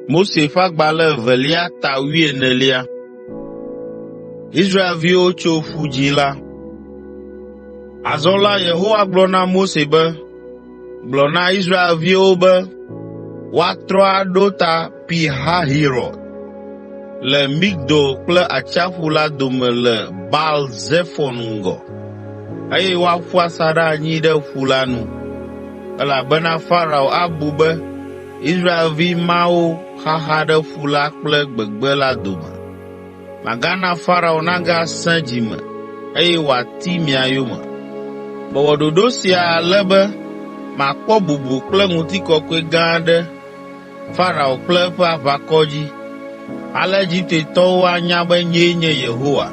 Mose ƒe Agbalẽ evelia ta wuienelia. Israelviwo tso Ƒu Dzĩ la. Azɔ la, Yehowa gblɔ na Mose be, “Gblɔ na Israelviwo be woatrɔ aɖo ta Pi Hahirɔt le Migdol kple atsiaƒu la dome le Baal Zefon ŋgɔ, eye woaƒu asaɖa anyi ɖe ƒu la nu, elabena Farao abu be Israelvi mawo xaxa ɖe ƒu la kple gbegbe la dome. Magana Farao nagasẽ dzi me eye wòati mia yome. Mewɔ ɖoɖo sia ale be makpɔ bubu kple ŋutikɔkɔe gã aɖe Farao kple eƒe aʋakɔ dzi. Ale Egiptetɔwo anya be nyee nye Yehowa.”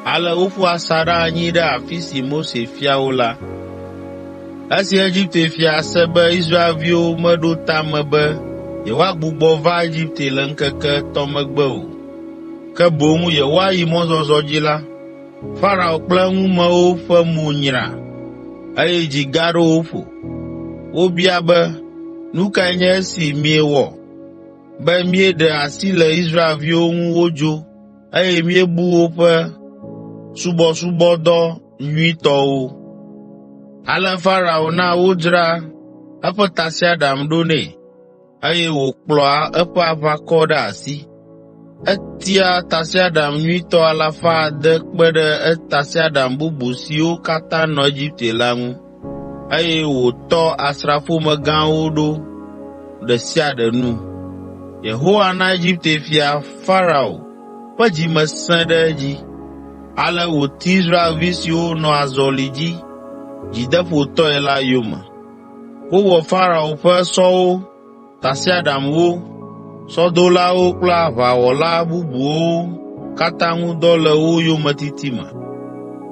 Ale woƒu asaɖa anyi ɖe afi si Mose fia wo la. Esi Egipte fia se be Israelviwo meɖo ta me be yewoagbugbɔ va Egipte le ŋkeke etɔ̃ megbe o, ke boŋ yewoayi mɔzɔzɔ dzi la, Farao kple eŋumewo ƒe mo nyra, eye dzi gaɖo wo ƒo. Wobia be, “Nu kae nye esi miewɔ be míeɖe asi le Israelviwo ŋu wodzo eye míebu woƒe subɔsubɔdɔ nyuitɔwo?” Ale Farao na wodzra eƒe tasiaɖam ɖo nɛ, eye wòkplɔ eƒe aʋakɔ ɖe asi. Etia tasiaɖam nyuitɔ alafa ade kpe ɖe tasiaɖam bubu siwo katã nɔ Egipte la ŋu, eye wòtɔ asrafomegãwo ɖo ɖe sia ɖe nu. Yehowa na Egipte fia Farao ƒe dzi me sẽ ɖe edzi, ale wòti Israelvi siwo nɔ azɔli dzi dzideƒotɔe la yome. Wowɔ Farao ƒe sɔwo, tasiaɖamwo, sɔdolawo kple aʋawɔla bubuwo katã ŋu dɔ le wo yometiti me.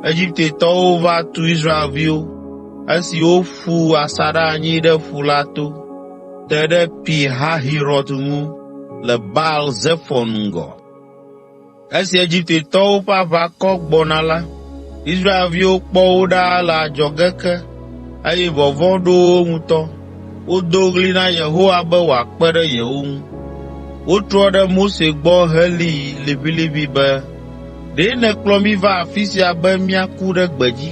Egiptetɔwo va tu Israelviwo, esi woƒu asaɖa anyi ɖe ƒu la to, te ɖe Pi Hahirɔt ŋu le Baal Zefon ŋgɔ. Esi Egiptetɔwo ƒe aʋakɔ gbɔna la, Israelviwo kpɔ wo ɖaa le adzɔge ke, eye vɔvɔ̃ ɖo wo ŋutɔ. Wodo ɣli na Yehowa be wòakpe ɖe yewo ŋu. Wotrɔ ɖe Mose gbɔ heli liʋĩliʋĩ be, “Ɖe nèkplɔ mí va afi sia be míaku ɖe gbedzi,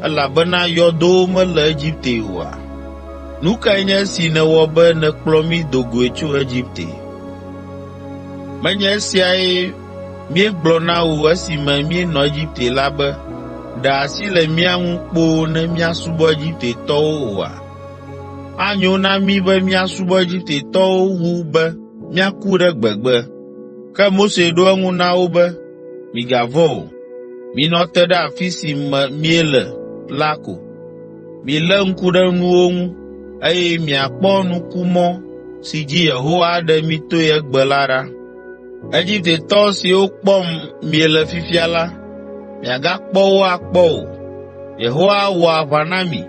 elabena yɔdowo mele Egipte oa? Nu kae nye esi nèwɔ be nèkplɔ mí do goe tso Egipte? Menye esiae míegblɔ na wò esime míenɔ Egipte la be, ‘Ɖe asi le mía ŋu kpoo ne míasubɔ Egiptetɔwo oa?’ Anyo na mí be míasubɔ Egiptetɔwo wu be míaku ɖe gbegbe.” Ke Mose ɖo eŋu na wo be, “Migavɔ̃ o. Minɔ te ɖe afi si miele la ko. Milé ŋku ɖe nuwo ŋu, eye miakpɔ nukumɔ si dzi Yehowa aɖe mi toe egbe la ɖa. Egiptetɔ siwo kpɔm miele fifia la, miagakpɔ wo akpɔ o. Yehowa awɔ aʋa na mi,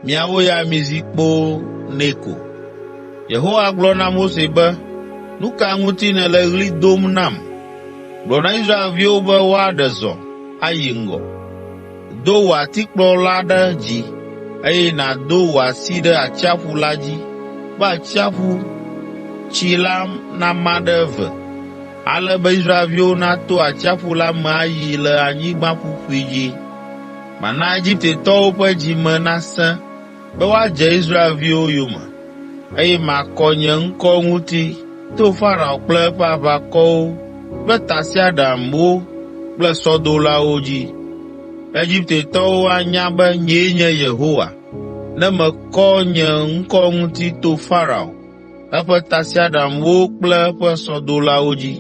miawo ya mizi kpoo nɛ ko.” Yehowa gblɔ na Mose be, “Nu ka ŋuti nèle ɣli dom nam? Gblɔ na Israelviwo be woaɖe zɔ, ayi ŋgɔ. Do wò atikplɔ la ɖe dzi, eye nàdo wò asi ɖe atsiaƒu la dzi be atsiaƒu tsi la nama ɖe eve, ale be Israelviwo nato atsiaƒu la me ayi le anyigba ƒuƒui dzi. Mana Egiptetɔwo ƒe dzi me nasẽ be woadze Israelviwo yome, eye makɔ nye ŋkɔ ŋuti to Farao kple eƒe aʋakɔwo kple tasiaɖamwo kple sɔdolawo dzi. Egiptetɔwo anya be nyee nye Yehowa, ne mekɔ nye ŋkɔ ŋuti to Farao, eƒe tasiaɖamwo kple eƒe sɔdolawo dzi.”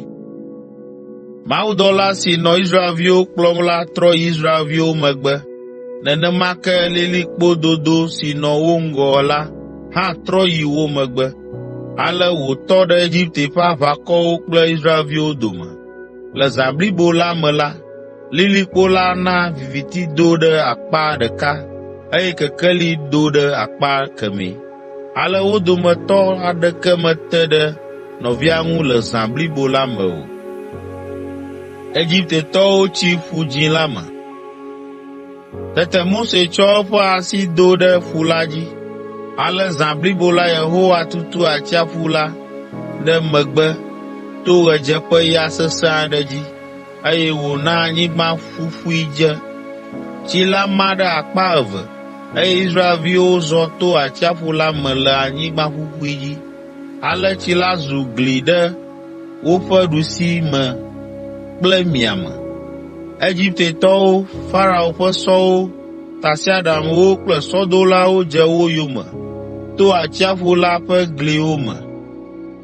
Mawudɔla si nɔ Israelviwo kplɔm la trɔ yi Israelviwo megbe. Nenema ke lilikpo dodo si nɔ wo ŋgɔ la hã trɔ yi wo megbe. Ale wòtɔ ɖe Egipte ƒe aʋakɔwo kple Israelviwo dome. Le zã blibo la me la, lilikpo la na viviti do ɖe akpa ɖeka eye kekeli do ɖe akpa kemɛ. Ale wo dometɔ aɖeke mete ɖe nɔvia ŋu le zã blibo la me o. Egiptetɔwo tsi Ƒu Dzĩ la me. Tete Mose tsɔ eƒe asi do ɖe ƒu la dzi. Ale zã blibo la Yehowa tutu atsiaƒu la. ɖe megbe to ɣedzeƒeya sesẽ aɖe dzi, eye wòna anyigba ƒuƒui dze. Tsi la ma ɖe akpa eve, eye Israelviwo zɔ to atsiaƒu la me le anyigba ƒuƒui dzi. Ale tsi la zu gli ɖe woƒe ɖusime kple miame. Egiptetɔwo, Farao ƒe sɔwo, tasiaɖamwo kple sɔdolawo dze wo yome to atsiaƒu la ƒe gliwo me,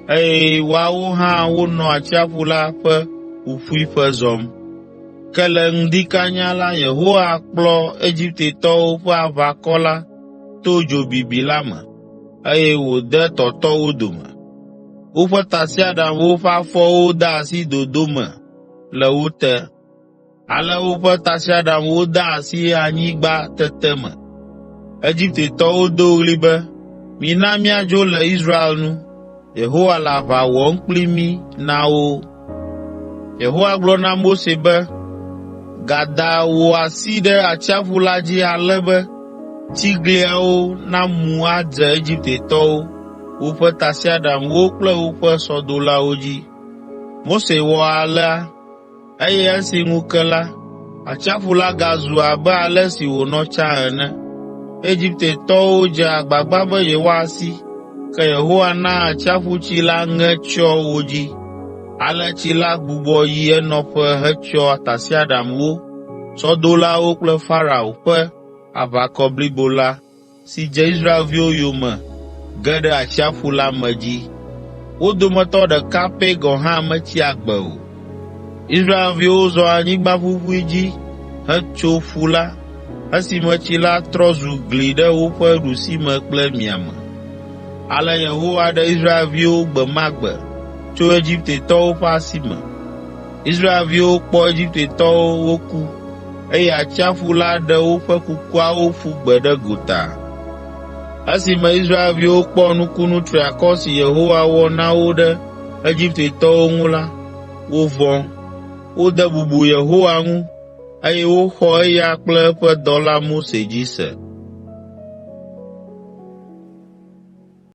eye woawo hã wonɔ atsiaƒu la ƒe ƒuƒuiƒe zɔm. Ke le ŋdi kanya la Yehowa kplɔ Egiptetɔwo ƒe aʋakɔ la to dzo bibi la me, eye wòde tɔtɔ wo dome. Woƒe tasiaɖamwo ƒe afɔwo de asi dodo me le wo te. Ale woƒe tasiaɖamwo de asi anyigba tete me. Egiptetɔwo do ɣli be, “Mina míadzo le Israel nu! Yehowa le aʋa wɔm kpli mí na wo.” Yehowa gblɔ na Mose be, “Gada wò asi ɖe atsiaƒu la dzi ale be tsigliawo namu adze Egiptetɔwo, woƒe tasiaɖamwo kple woƒe sɔdolawo dzi.” Mose wɔ alea, eye esi ŋu ke la, atsiaƒu la gazu abe ale si wònɔ tsã ene. Egiptetɔwo dze agbagba be yewoasi, ke Yehowa na atsiaƒutsi la ŋe tsyɔ wo dzi. Ale tsi la gbugbɔ yi enɔƒe hetsyɔ tasiaɖamwo, sɔdolawo kple Farao ƒe aʋakɔ blibo la si dze Israelviwo yome ge ɖe atsiaƒu la me dzi. Wo dometɔ ɖeka pɛ gɔ̃ hã metsi agbe o. Israelviwo zɔ anyigba ƒuƒui dzi hetso ƒu la esime tsi la trɔ zu gli ɖe woƒe ɖusime kple miame. Ale Yehowa ɖe Israelviwo gbe ma gbe tso Egiptetɔwo ƒe asi me. Israelviwo kpɔ Egiptetɔwo woku, eye atsiaƒu la ɖe woƒe kukuawo ƒu gbe ɖe gota. Esime Israelviwo kpɔ nukunu triakɔ si Yehowa wɔ na wo ɖe Egiptetɔwo ŋu la, wovɔ̃. Wode bubu Yehowa ŋu, eye woxɔ eya kple eƒe dɔla Mose dzi se.